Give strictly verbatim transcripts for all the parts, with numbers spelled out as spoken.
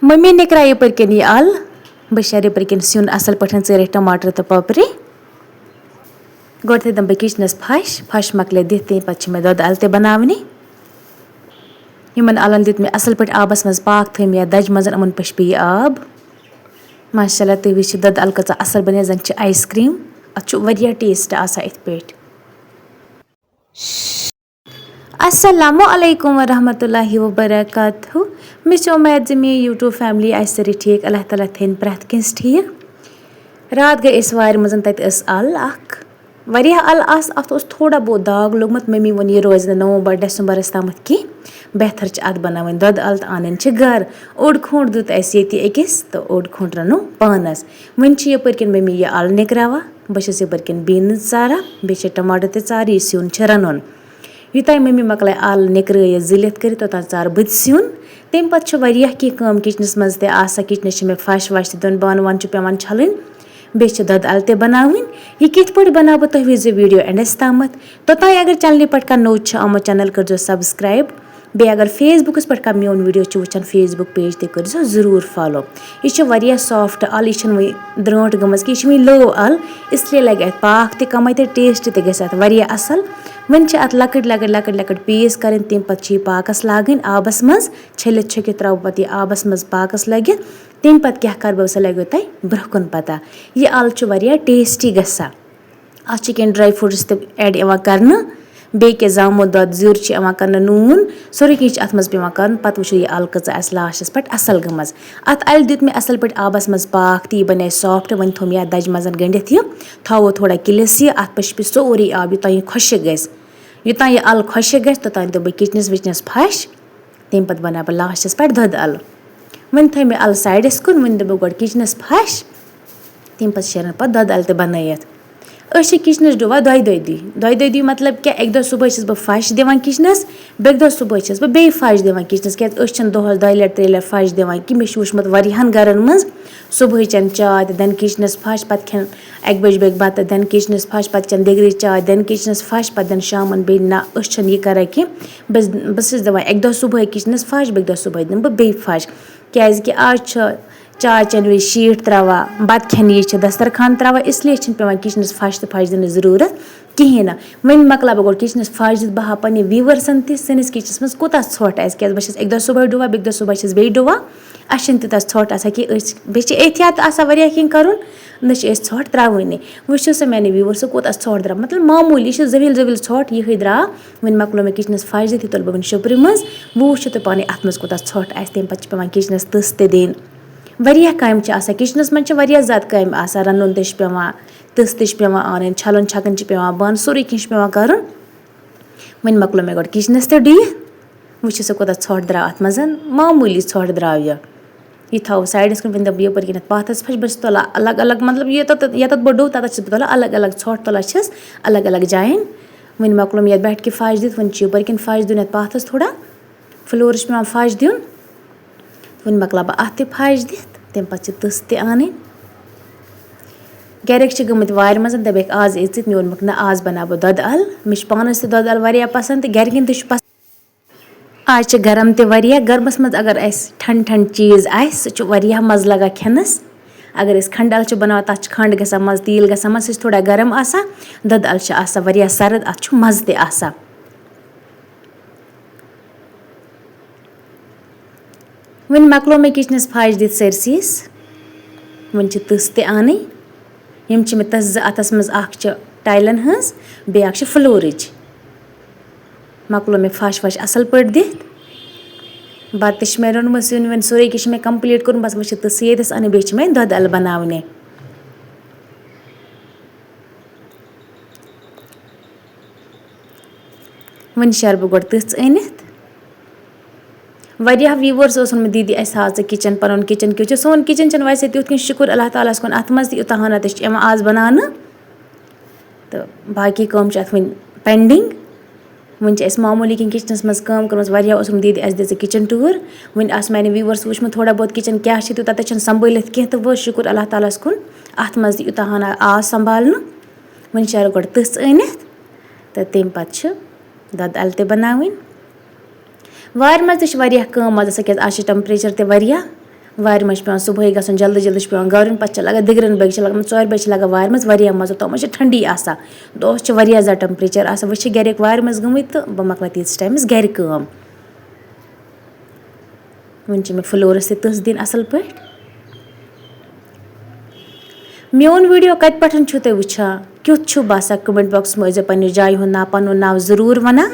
مٔمی نِکرا یَپٲرۍ کِنۍ یہِ اَل، بہٕ شیرٕ یَپٲرۍ کِنۍ سیُن اَصٕل پٲٹھۍ، ژیٖرۍ ٹماٹر تہٕ پاپرِ۔ گۄڈٕ تھٲے دِم بہٕ کِچنَس پھَش، پھَش مۄکلے دِتھ، تَمہِ پَتہٕ چھِ مےٚ دۄدٕ اَلہٕ تہِ بَناونہِ۔ یِمَن اَلَن دیُت مےٚ اَصٕل پٲٹھۍ آبَس منٛز پاکھ، تھٲے مےٚ یَتھ دَجہِ منٛز، یِمَن پٔشپہِ یہِ آب۔ ماشاءاللہ، تُہۍ وٕچھِو دۄدٕ اَلہٕ کۭژاہ اَصٕل بَنے، زَن چھِ آیِس کرٛیٖم۔ اَتھ چھُ واریاہ ٹیسٹ آسان یِتھ پٲٹھۍ۔ السلام علیکم ورحمۃ اللہ وبرکاتہ۔ مےٚ چھِ اُمید زِ میٛٲنۍ YouTube family آسہِ سٲرٕے ٹھیٖک۔ اللہ تعالیٰ تھٲیِن پرٛٮ۪تھ کٲنٛسہِ ٹھیٖک۔ راتھ گٔے أسۍ وارِ منٛز، تَتہِ ٲس اَل اَکھ، واریاہ اَل آسہٕ، اَتھ اوس تھوڑا بہت داغ لوٚگمُت۔ مٔمی ووٚن، یہِ روزِ نہٕ نومبر ڈٮ۪سمبرَس تامَتھ کینٛہہ، بہتر چھِ اَتھ بَناوٕنۍ دۄدٕ اَل تہٕ اَنٕنۍ چھِ گَرٕ۔ اوٚڑ کھوٚنٛڈ دیُت اَسہِ ییٚتہِ أکِس تہٕ اوٚڑ کھوٚنٛڈ رَنو پانَس۔ وۄنۍ چھِ یَپٲرۍ کِنۍ مٔمی یہِ اَل نِکراوان، بہٕ چھَس یَپٲرۍ کِنۍ بیٖنٕز ژاران، بیٚیہِ چھِ ٹماٹر تہِ ژاران، یہِ سیُن چھِ رَنُن۔ یوٚتام مٔمی مۄکلایہِ اَل نِکرٲیِتھ زٕلِتھ کٔرِتھ، توٚتام ژارٕ بہٕ تہِ سیُن۔ تَمہِ پَتہٕ چھِ واریاہ کینٛہہ کٲم کِچنَس منٛز تہِ آسان۔ کِچنَس چھِ مےٚ پھَش وَش تہِ دیُن، بانہٕ وانہٕ چھِ پٮ۪وان چھَلٕنۍ، بیٚیہِ چھِ دۄدٕ اَلہٕ تہِ بَناوٕنۍ۔ یہِ کِتھ پٲٹھۍ بَناوٕ بہٕ، تُہۍ وٕچھزیو video endَس تامَتھ۔ توٚتام اگر channelہِ پٮ۪ٹھ کانٛہہ نوٚو چھُ آمُت، channel کٔرۍزیو subscribe۔ بیٚیہِ اگر Facebookَس پٮ۪ٹھ کانٛہہ میون video چھُ وٕچھان، Facebook page تہِ کٔرۍزیو ضروٗر follow۔ یہِ چھِ واریاہ soft اَل، یہِ چھِنہٕ وٕنہِ درٛٲنٛٹھ گٔمٕژ کینٛہہ، یہِ چھِ وٕنہِ لٲو اَل، اِسلیے لَگہِ اَتھ پاکھ تہِ کَمٕے تہٕ taste تہِ گژھِ اَتھ واریاہ اَصٕل۔ وۄنۍ چھِ اَتھ لۄکٕٹۍ لۄکٕٹۍ لۄکٕٹۍ لۄکٕٹۍ piece کَرٕنۍ، تَمہِ پَتہٕ چھِ یہِ پاکَس لاگٕنۍ آبَس منٛز، چھٔلِتھ چھُکِتھ ترٛاوٕ پَتہٕ یہِ آبَس منٛز پاکَس لٲگِتھ۔ تَمہِ پَتہٕ کیٛاہ کَرٕ بہٕ، سُہ لَگیو تۄہہِ برٛونٛہہ کُن پَتہ۔ یہِ اَل چھُ واریاہ tasty گژھان۔ اَتھ چھِ کینٛہہ dry fruits تہِ add یِوان کَرنہٕ، بیٚیہِ کینٛہہ زامُت دۄد، زیُر چھِ یِوان کَرنہٕ، نوٗن، سورُے کینٛہہ چھِ اَتھ منٛز پٮ۪وان کَرُن۔ پَتہٕ وٕچھو یہِ اَل کۭژاہ آسہِ lastَس پٮ۪ٹھ اَصٕل گٔمٕژ۔ اَتھ اَلہِ دیُت مےٚ اَصٕل پٲٹھۍ آبَس منٛز پاکھ تہٕ یہِ بَنے soft۔ وۄنۍ تھوٚو مےٚ یَتھ دَجہِ منٛز گٔنٛڈِتھ یہِ، تھاوو تھوڑا کِلِس یہِ، اَتھ پٮ۪ٹھ چھُ سورُے آب، یوٚتام یہِ خۄشٕک گژھِ۔ یوٚتام یہِ اَل خۄشٕک گژھِ، توٚتام دِمہٕ بہٕ کِچنَس وِچنَس پھَش۔ تَمہِ پَتہٕ بَناوٕ بہٕ lastَس پٮ۪ٹھ دۄدٕ اَلہٕ۔ وۄنۍ تھٲے مےٚ اَلہٕ sideَس کُن، وۄنۍ دِمہٕ بہٕ گۄڈٕ کِچنَس پھَش، تَمہِ پَتہٕ شیرَن پَتہٕ دۄدٕ اَلہٕ تہِ بَنٲیِتھ۔ أسۍ چھِ کِچنَس ڈُوان دۄیہِ دۄیہِ دُہہِ۔ دۄیہِ دۄیہِ دُہہِ مطلب کیٛاہ؟ اَکہِ دۄہ صُبحٲے چھَس بہٕ پھَش دِوان کِچنَس، بیٚکہِ دۄہ صُبحٲے چھَس بہٕ بیٚیہِ پھَش دِوان کِچنَس، کیٛازِ أسۍ چھِنہٕ دۄہَس دۄیہِ لَٹہِ ترٛیٚیہِ لَٹہِ پھَش دِوان کینٛہہ۔ مےٚ چھُ وٕچھمُت واریاہَن گَرَن منٛز صُبحٲے چٮ۪ن چاے تہٕ دِن کِچنَس پھَش، پَتہٕ کھٮ۪ن اَکہِ بَجہِ بٲگۍ بَتہٕ، دِن کِچنَس پھَش، پَتہٕ چٮ۪ن دِگرٕچ چاے، دِن کِچنَس پھَش، پَتہٕ دِن شامَن بیٚیہِ نہ، أسۍ چھِنہٕ یہِ کَران کینٛہہ۔ بہٕ بہٕ چھَس دِوان اَکہِ دۄہ صُبحٲے کِچنَس پھَش، بیٚکہِ دۄہ صُبحٲے دِمہٕ بہٕ بیٚیہِ پھَش، کیٛازِکہِ آز چھِ چاے چٮ۪نہٕ وِزِ sheet ترٛاوان، بَتہٕ کھٮ۪نہٕ وِزِ چھِ دسترخوان ترٛاوان، اِسلیے چھِنہٕ پٮ۪وان کِچنَس پھَش تہٕ پھَش دِنٕچ ضروٗرت کِہیٖنۍ نہٕ۔ وۄنۍ مۄکلاو بہٕ گۄڈٕ کِچنَس پھَش دِتھ، بہٕ ہاوٕ پنٛنٮ۪ن viewersَن تہِ سٲنِس کِچنَس منٛز کوٗتاہ ژھۄٹھ آسہِ، کیٛازِ بہٕ چھَس اَکہِ دۄہ صُبحٲے ڈُوان، بیٚکہِ دۄہ صُبحٲے چھَس بیٚیہِ ڈُوان۔ اَسہِ چھِنہٕ تیوٗتاہ ژھۄٹھ آسان کینٛہہ، أسۍ بیٚیہِ چھِ احتیاط آسان واریاہ کینٛہہ کَرُن، نہ چھِ أسۍ ژھۄٹھ ترٛاوٲنی۔ وٕچھِو سا میٛانہِ viewersو کوٗتاہ ژھۄٹھ درٛاو، مطلب معموٗلی چھِ زٔویٖل زٔویٖل ژھۄٹھ یِہوٚے درٛاو۔ وۄنۍ مۄکلو مےٚ کِچنَس پھَش دِتھ، یہِ تُلہٕ بہٕ وۄنۍ شُپرِ منٛز۔ وۄنۍ وٕچھِو تُہۍ پانَے اَتھ منٛز کوٗتاہ ژھۄٹھ آسہِ، تَمہِ پَتہٕ چھِ پٮ۪وان کِچنَس تٕژھ تہِ دِنۍ۔ واریاہ کامہِ چھِ آسان کِچنَس منٛز، چھِ واریاہ زیادٕ کامہِ آسان، رَنُن تہِ چھِ پٮ۪وان، تٕژھ تہِ چھِ پٮ۪وان اَنٕنۍ، چھَلُن چھَکُن چھِ پٮ۪وان، بانہٕ سورُے کینٛہہ چھِ پٮ۪وان کَرُن۔ وۄنۍ مۄکلو مےٚ گۄڈٕ کِچنَس تہِ ڈُوِتھ۔ وٕچھِو سا کوٗتاہ ژھۄٹھ درٛاو اَتھ منٛز، معموٗلی ژھۄٹھ درٛاو یہِ۔ یہِ تھاوو sideَس کُن، وۄنۍ دَپہٕ بہٕ یَپٲرۍ کِنٮ۪تھ پاتھَس پھَش، بہٕ چھَس تُلان الگ الگ، مطلب ییٚتٮ۪تھ ییٚتٮ۪تھ بہٕ ڈُو، تَتٮ۪تھ چھَس بہٕ تُلان الگ الگ ژھۄٹھ، تُلان چھَس الگ الگ جایَن۔ وۄنۍ مۄکلو مےٚ یَتھ بیٹھکہِ پھَش دِتھ، وۄنۍ چھِ یَپٲرۍ کِنۍ پھَش دیُن یَتھ پاتھَس تھوڑا، floorَس چھِ پٮ۪وان پھَش دیُن۔ وۄنۍ مۄکلاو بہٕ اَتھ تہِ پھَش دِتھ، تَمہِ پَتہٕ چھِ تٕژھ تہِ اَنٕنۍ۔ گَرِکۍ چھِ گٔمٕتۍ وارِ منٛز، دَپٮ۪کھ، "آز یی ژٕ تہِ میون مۄکھ نہ، آز بَناو بہٕ دۄدٕ اَلہٕ۔" مےٚ چھِ پانَس تہِ دۄدٕ اَلہٕ واریاہ پَسنٛد تہٕ گَرِکٮ۪ن تہِ چھُ پَسنٛد۔ آز چھِ گرم تہِ واریاہ، گرمَس منٛز اگر اَسہِ ٹھنٛڈ ٹھنٛڈ چیٖز آسہِ، سُہ چھُ واریاہ مَزٕ لَگان کھٮ۪نَس۔ اگر أسۍ کھنٛڈٕ اَلہٕ چھِ بَناوان، تَتھ چھِ کھنٛڈ گژھان مَزٕ، تیٖل گژھان مَزٕ، سُہ چھِ تھوڑا گرم آسان۔ دۄدٕ اَلہٕ چھِ آسان واریاہ سَرٕد، اَتھ چھُ مَزٕ تہِ آسان۔ وۄنۍ مۄکلو مےٚ کِچنَس پھَش دِتھ سٲرسٕے۔ وۄنۍ چھِ تٕژھ تہِ اَنٕنۍ۔ یِم چھِ مےٚ تٕژھ زٕ اَتھَس منٛز، اَکھ چھِ ٹایلَن ہٕنٛز، بیٚیہِ اَکھ چھِ فٕلورٕچ۔ مۄکلو مےٚ پھَش وَش اَصٕل پٲٹھۍ دِتھ۔ بَتہٕ تہِ چھِ مےٚ روٚنمُت، سیُن ویُن سورُے کینٛہہ چھِ مےٚ complete کوٚرمُت، بَس وۄنۍ چھِ تٕژھٕے ییٚتَس اَنٕنۍ، بیٚیہِ چھِ مےٚ دۄدٕ اَلہٕ بَناونہِ۔ وۄنۍ شیرٕ بہٕ گۄڈٕ تٕژھ أنِتھ۔ واریاہ viewers اوس ووٚنمُت، "دیٖدی، اَسہِ ہاو ژٕ kitchen، پَنُن kitchen کیُتھ چھُ؟" سون kitchen چھُنہٕ ویسے تیُتھ کینٛہہ، شُکُر اللہ تعالیٰ ہَس کُن، اَتھ منٛز تہِ یوٗتاہ ہنا تہِ چھِ یِوان آز بَناونہٕ۔ تہٕ باقٕے کٲم چھِ اَتھ وۄنۍ pending۔ وۄنۍ چھِ اَسہِ معموٗلی کینٛہہ kitchenَس منٛز کٲم کٔرمٕژ، واریاہ اوس ووٚنمُت، "دیٖدی، اَسہِ دِ ژٕ kitchen tour۔" وۄنۍ آسہٕ میٛانہِ viewers وٕچھمُت تھوڑا بہت kitchen کیٛاہ چھِ، تیوٗتاہ تہِ چھِنہٕ سنبھٲلِتھ کینٛہہ، تہٕ وۄنۍ شُکُر اللہ تعالیٰ ہَس کُن، اَتھ منٛز تہِ یوٗتاہ ہنا آو سنبھالنہٕ۔ وۄنۍ شیرٕ گۄڈٕ تٕژھ أنِتھ، تہٕ تَمہِ پَتہٕ چھِ دۄدٕ اَلہٕ تہِ بَناوٕنۍ۔ وارِ منٛز تہِ چھِ واریاہ کٲم آز آسان، کیٛازِ آز چھِ temperature تہِ واریاہ، وارِ منٛز چھُ پٮ۪وان صُبحٲے گژھُن، جلدی جلدی چھُ پٮ۪وان گرُن، پَتہٕ چھِ لَگان دِگرَن بٲگۍ، چھِ لَگان ژورِ بَجہِ، چھِ لَگان وارِ منٛز واریاہ مَزٕ، تَتھ منٛز چھِ ٹھنڈی آسان، دۄہَس چھِ واریاہ زیادٕ temperature آسان۔ وۄنۍ چھِ گَرِکۍ وارِ منٛز گٔمٕتۍ تہٕ بہٕ مۄکلاو تیٖتِس ٹایمَس گَرِ کٲم۔ وۄنۍ چھِ مےٚ floorس تہِ تٕژھ دِنۍ اَصٕل پٲٹھۍ۔ میون video کَتہِ پٮ۪ٹھ چھِو تُہۍ وٕچھان؟ کیُتھ چھُو باسان؟ Comment boxس منٛز ٲسۍزیو پنٛنِس جایہِ ہُنٛد ناو، پَنُن ناو ضروٗر وَنان۔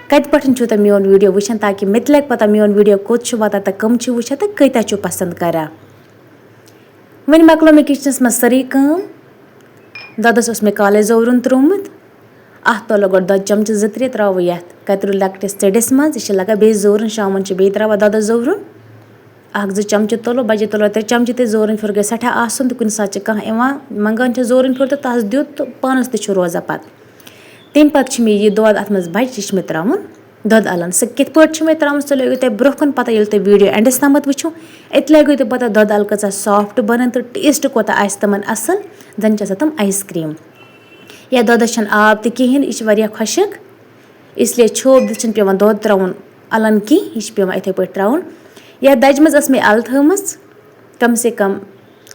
کَتہِ پٮ۪ٹھ چھِو تُہۍ میون video وٕچھان، تاکہِ مےٚ تہِ لَگہِ پَتہ میون video کوٚت چھُ واتان تہٕ کٕم چھِ وٕچھان تہٕ کۭتیٛاہ چھِو پَسنٛد کَران۔ وۄنۍ مۄکلٲو مےٚ kitchenس منٛز سٲرٕے کٲم۔ دۄدَس اوس مےٚ کالے زوٚورُن ترٛوومُت۔ اَتھ تُلہٕ گۄڈٕ دۄدٕ چمچہٕ زٕ ترٛےٚ، ترٛاوٕ یَتھ کَتریوٗ لۄکٹِس ژٔٹِس منٛز۔ یہِ چھِ لَگان بیٚیہِ زوٚورُن، شامَن چھِ بیٚیہِ ترٛاوان دۄدَس زوٚورُن۔ اَکھ زٕ چمچہٕ تُلہٕ، بَجہِ تُلہٕ ترٛےٚ چمچہٕ تہِ۔ زوٚورُن پھیُر گژھِ سٮ۪ٹھاہ آسُن، تہٕ کُنہِ ساتہٕ چھِ کانٛہہ یِوان، منٛگان چھِ زوٚورُن پھیُر تہٕ تَس دیُت، تہٕ پانَس تہِ چھُ روزان پَتہٕ۔ تَمہِ پَتہٕ چھِ مےٚ یہِ دۄد اَتھ منٛز بَجہِ، یہِ چھِ مےٚ ترٛاوُن دۄدٕ اَلَن۔ سُہ کِتھ پٲٹھۍ چھُ مےٚ ترٛاوُن، سُہ لٲگِو تُہۍ برٛونٛہہ کُن پَتہ، ییٚلہِ تُہۍ video endس تامَتھ وٕچھِو۔ اَتہِ لٲگِو تُہۍ پَتہ دۄدٕ اَلہٕ کۭژاہ soft بَنَن تہٕ taste کوٗتاہ آسہِ تِمَن اَصٕل، زَن چھِ آسان تِم ice cream۔ یا دۄدَس چھَنہٕ آب تہِ کِہیٖنۍ، یہِ چھِ واریاہ خۄشک، اِسلیے چھوٚپ دِتھ چھِنہٕ پٮ۪وان دۄد ترٛاوُن اَلَن کینٛہہ، یہِ چھِ پٮ۪وان یِتھَے پٲٹھۍ ترٛاوُن۔ یَتھ دَجہِ منٛز ٲس مےٚ اَلہٕ تھٲومٕژ کَم سے کَم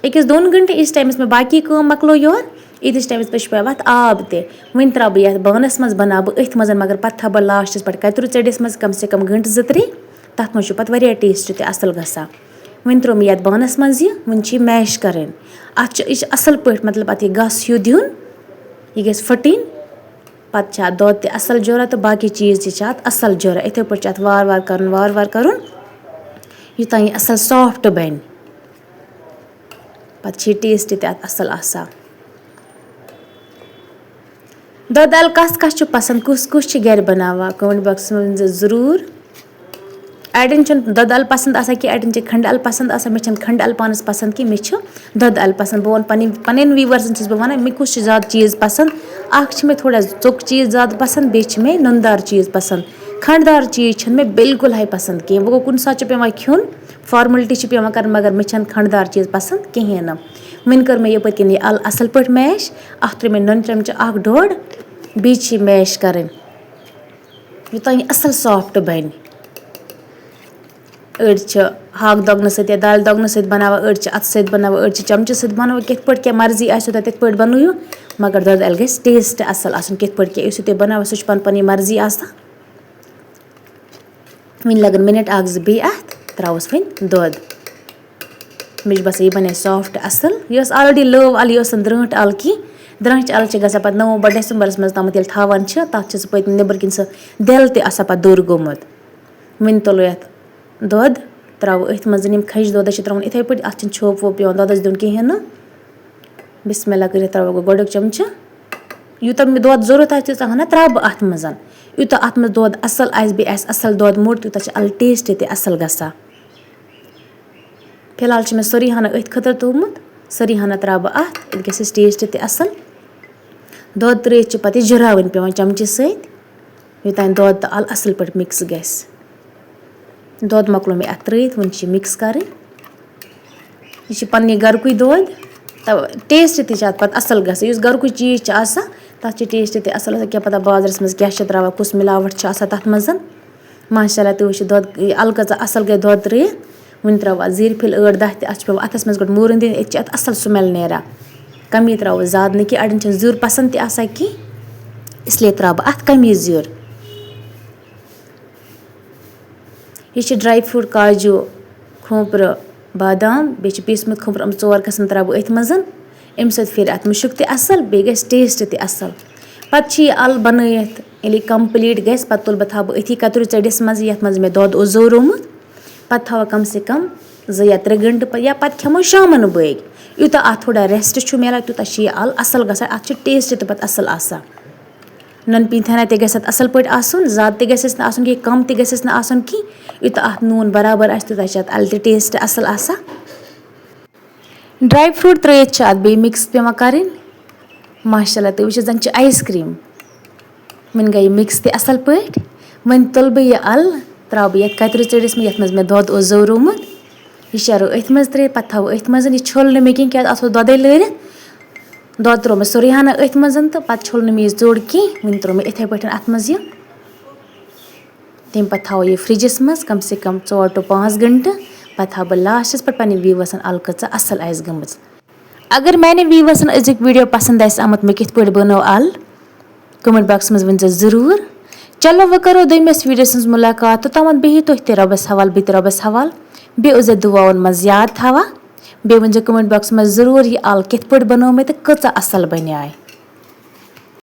أکِس دۄن گھنٹہٕ، یِتھِس ٹایمَس مےٚ باقی کٲم مۄکلٲو یورٕ، ییٖتِس ٹایمَس پٮ۪ٹھ چھُ پٮ۪وان اَتھ آب تہِ۔ وۄنۍ ترٛاوٕ بہٕ یَتھ بانَس منٛز، بَناوٕ بہٕ أتھۍ منٛز، مگر پَتہٕ تھاوٕ بہٕ lastس پٮ۪ٹھ کَتریوٗ ژٔٹِس منٛز کَم سے کَم گھنٹہٕ زٕ ترٛےٚ، تَتھ منٛز چھُ پَتہٕ واریاہ taste تہِ اَصٕل گژھان۔ وۄنۍ ترٛوو مےٚ یَتھ بانَس منٛز یہِ، وۄنۍ چھِ یہِ mash کَرٕنۍ۔ اَتھ چھُ، یہِ چھُ اَصٕل پٲٹھۍ، مطلب، اَتھ یہِ گَس ہیوٗ دیُن، یہِ گژھِ پھٕٹٕنۍ۔ پَتہٕ چھِ اَتھ دۄد تہِ اَصٕل جوراہ تہٕ باقٕے چیٖز تہِ چھِ اَتھ اَصٕل جوراہ۔ یِتھَے پٲٹھۍ چھِ اَتھ وارٕ وارٕ کَرُن، وارٕ وارٕ کَرُن، یوٚتام یہِ اَصٕل soft بَنہِ۔ پَتہٕ چھِ یہِ taste تہِ اَتھ اَصٕل آسان۔ دۄدٕ اَلہٕ کَس کَس چھُ پَسنٛد، کُس کُس چھُ گَرِ بَناوان؟ Comment boxس منٛز ؤنۍزیو ضروٗر۔ اَڑٮ۪ن چھُنہٕ دۄدٕ اَلہٕ پَسنٛد آسان کینٛہہ، اَڑٮ۪ن چھِ کھنٛڈٕ اَلہٕ پَسنٛد آسان، مےٚ چھَنہٕ کھنٛڈٕ اَلہٕ پانَس پَسنٛد کینٛہہ، مےٚ چھِ دۄدٕ اَلہٕ پَسنٛد۔ بہٕ وَنہٕ پَنٕنۍ، پَنٕنٮ۪ن viewersن چھَس بہٕ وَنان، مےٚ کُس چھُ زیادٕ چیٖز پَسنٛد۔ اَکھ چھِ مےٚ تھوڑا ژوٚک چیٖز زیادٕ پَسنٛد، بیٚیہِ چھِ مےٚ نُنہٕ دار چیٖز پَسنٛد۔ کھنٛڈٕ دار چیٖز چھِنہٕ مےٚ بِلکُل ہَے پَسنٛد کینٛہہ۔ وۄنۍ گوٚو، کُنہِ ساتہٕ چھُ پٮ۪وان کھیوٚن، formality چھِ پٮ۪وان کَرٕنۍ، مگر مےٚ چھَنہٕ کھنٛڈٕ دار چیٖز پَسنٛد کِہیٖنۍ نہٕ۔ وۄنۍ کٔر مےٚ یَپٲرۍ کِنۍ یہِ اَلہٕ اَصٕل پٲٹھۍ mash۔ اَتھ ترٛٲوۍ مےٚ نُنہٕ چمچہٕ اَکھ ڈۄڈ، بیٚیہِ چھِ یہِ mash کَرٕنۍ، یوٚتام یہِ اَصٕل soft بَنہِ۔ أڑۍ چھِ ہاکہٕ دۄگنہٕ سۭتۍ یا دالہِ دۄگنہٕ سۭتۍ بَناوان، أڑۍ چھِ اَتھٕ سۭتۍ بَناوان، أڑۍ چھِ چمچہٕ سۭتۍ بَناوان، کِتھ پٲٹھۍ کیٛاہ مرضی آسیو تۄہہِ، تِتھ پٲٹھۍ بَنٲیِو، مگر دۄدٕ اَلہٕ گژھِ taste اَصٕل آسُن۔ کِتھ پٲٹھۍ کیٛاہ یُس تُہۍ بَناوان، سُہ چھُ پَنٕنۍ پَنٕنۍ مرضی آسان۔ وۄنۍ لَگَن minute اَکھ زٕ بیٚیہِ اَتھ، ترٛاوَس وۄنۍ دۄد۔ مےٚ چھُ باسان، یہِ بَنہِ soft اَصٕل۔ یہِ ٲس already لٲو اَلہٕ، یہِ ٲس نہٕ درٛٲنٛٹھ اَلہٕ کینٛہہ۔ درٛانٛٹھِ اَلہٕ چھِ گژھان پَتہٕ November Decemberس منٛز تامَتھ، ییٚلہِ تھاوان چھِ، تَتھ چھِ سُہ پٔتۍ نٮ۪بٕرۍ کِنۍ سُہ دٮ۪ل تہِ آسان پَتہٕ دوٚر گوٚمُت۔ وۄنۍ تُلو یَتھ دۄد، ترٛاوو أتھۍ منٛز۔ یِم کھَجہِ دۄدَس چھِ ترٛاوُن یِتھَے پٲٹھۍ، اَتھ چھِنہٕ چھوٚپ ووٚپ پٮ۪وان دۄدَس دیُن کِہیٖنۍ نہٕ۔ بِسمہِ اللہ کٔرِتھ ترٛاوو گۄڈٕ گۄڈٕنیُک چمچہٕ۔ یوٗتاہ مےٚ دۄد ضوٚرَتھ آسہِ، تیٖژاہ ہنا ترٛاوٕ بہٕ اَتھ منٛز۔ یوٗتاہ اَتھ منٛز دۄد اَصٕل آسہِ، بیٚیہِ آسہِ اَصٕل دۄد موٚٹ، تیوٗتاہ چھِ اَلہٕ taste تہِ اَصٕل گژھان۔ فی الحال چھِ مےٚ سٲرٕے ہنا أتھۍ خٲطرٕ تھوٚومُت، سٲرٕے ہنا ترٛاوٕ بہٕ اَتھ، اَتھ گژھِ اَسہِ taste تہِ اَصٕل۔ دۄد ترٛٲیِتھ چھِ پَتہٕ یہِ جُراوٕنۍ پٮ۪وان چمچہِ سۭتۍ، یوٚتام دۄد تہٕ اَلہٕ اَصٕل پٲٹھۍ mix گژھِ۔ دۄد مۄکلو مےٚ اَتھ ترٛٲیِتھ، وۄنۍ چھِ یہِ mix کَرٕنۍ۔ یہِ چھِ پنٛنہِ گَرُکُے دۄد، تہٕ taste تہِ چھِ اَتھ پَتہٕ اَصٕل گژھان۔ یُس گَرُکُے چیٖز چھِ آسان، تَتھ چھِ taste تہِ اَصٕل آسان۔ کیٛاہ پَتہ بازرَس منٛز کیٛاہ چھِ ترٛاوان، کُس مِلاوَٹھ چھِ آسان تَتھ منٛز۔ ماشاء اللہ، تُہۍ وٕچھِو دۄد، یہِ اَلہٕ کۭژاہ اَصٕل گٔے دۄد ترٛٲیِتھ۔ وۄنۍ ترٛاوٕ اَتھ زیٖر پھِلۍ ٲٹھ دَہ تہِ، اَتھ چھِ پٮ۪وان اَتھَس منٛز گۄڈٕ موٗرٕن دِنۍ، أتۍ چھِ اَتھ اَصٕل smell نیران۔ کَمی ترٛاوو زیادٕ نہٕ کینٛہہ، اَڑٮ۪ن چھَنہٕ زیُر پَسنٛد تہِ آسان کینٛہہ، اِسلیے ترٛاوٕ بہٕ اَتھ کَمی زیُر۔ یہِ چھِ dry fruit، کاجوٗ، کھوٗپرٕ، بادام، بیٚیہِ چھِ پیٖسمٕتۍ کھوٗپرٕ، یِم ژور قٕسٕم ترٛاوٕ بہٕ أتھۍ منٛز۔ اَمہِ سۭتۍ پھیرِ اَتھ مُشُک تہِ اَصٕل، بیٚیہِ گژھِ taste تہِ اَصٕل۔ پَتہٕ چھِ یہِ اَلہٕ بَنٲیِتھ، ییٚلہِ یہِ complete گژھِ، پَتہٕ تُلہٕ بہٕ، تھاوٕ بہٕ أتھی کَتریوٗ ژٔٹِس منٛز، یَتھ منٛز مےٚ دۄد اوس زورومُت۔ پَتہٕ تھاوٕ کَم سے کَم زٕ یا ترٛےٚ گھنٹہٕ پَتہٕ، یا پَتہٕ کھٮ۪مو شامَن بٲگۍ۔ یوٗتاہ اَتھ تھوڑا rest چھُ میلان، تیوٗتاہ چھِ یہِ اَلہٕ اَصٕل گژھان، اَتھ چھُ taste تہِ پَتہٕ اَصٕل آسان۔ نُن پیٖنتھَنا تہِ گژھِ اَتھ اَصٕل پٲٹھۍ آسُن، زیادٕ تہِ گژھٮ۪س نہٕ آسُن کینٛہہ، کَم تہِ گژھٮ۪س نہٕ آسُن کینٛہہ۔ یوٗتاہ اَتھ نوٗن برابر آسہِ، تیوٗتاہ چھِ اَتھ اَلہٕ تہِ taste اَصٕل آسان۔ Dry fruit ترٛٲیِتھ چھِ اَتھ بیٚیہِ mix پٮ۪وان کَرٕنۍ۔ ماشاء اللہ، تُہۍ وٕچھِو، زَن چھِ ice cream۔ وۄنۍ گٔے یہِ mix تہِ اَصٕل پٲٹھۍ۔ وۄنۍ تُلہٕ بہٕ یہِ اَلہٕ، ترٛاوٕ بہٕ یَتھ کَتریوٗ ژٔٹِس منٛز، یَتھ منٛز مےٚ دۄد اوس زورومُت۔ یہِ شیرو أتھۍ منٛز ترٛٲیِتھ، پَتہٕ تھاوو أتھۍ منٛز۔ یہِ چھوٚل نہٕ مےٚ کِہیٖنۍ، کیٛازِ اَتھ اوس دۄدَے لٲرِتھ۔ دۄد ترٛوو مےٚ سورُے ہنا أتھۍ منٛز تہٕ پَتہٕ چھوٚل نہٕ مےٚ یہِ زیوٚر کینٛہہ۔ وۄنۍ ترٛوو مےٚ یِتھَے پٲٹھۍ اَتھ منٛز یہِ۔ تَمہِ پَتہٕ تھاوو یہِ فرٛجَس منٛز کَم سے کَم ژور to پانٛژھ گھنٹہٕ۔ پَتہٕ ہاوٕ بہٕ لاسٹَس پٮ۪ٹھ پنٛنٮ۪ن ویٖوَرسَن اَلہٕ کۭژاہ اَصٕل آسہِ گٔمٕژ۔ اگر میٛانٮ۪ن ویٖوَرسَن أزیُک ویٖڈیو پَسنٛد آسہِ آمُت، مےٚ کِتھ پٲٹھۍ بَنٲو اَلہٕ، کمنٹ باکسَس منٛز ؤنۍ زیو ضروٗر۔ چلو، وۄنۍ کَرو دوٚیمِس ویٖڈیوَس منٛز مُلاقات۔ توٚتام بِہِو تُہۍ تہِ رۄبَس حوال، بہٕ تہِ رۄبَس حوال۔ بیٚیہِ ٲسۍ زیو دُعاوَن منٛز یاد تھاوان۔ بیٚیہِ ؤنۍ زیو کمنٹ باکسَس منٛز ضروٗر، یہِ اَلہٕ کِتھ پٲٹھۍ بَنٲو مےٚ تہٕ کۭژاہ اَصٕل بَنے۔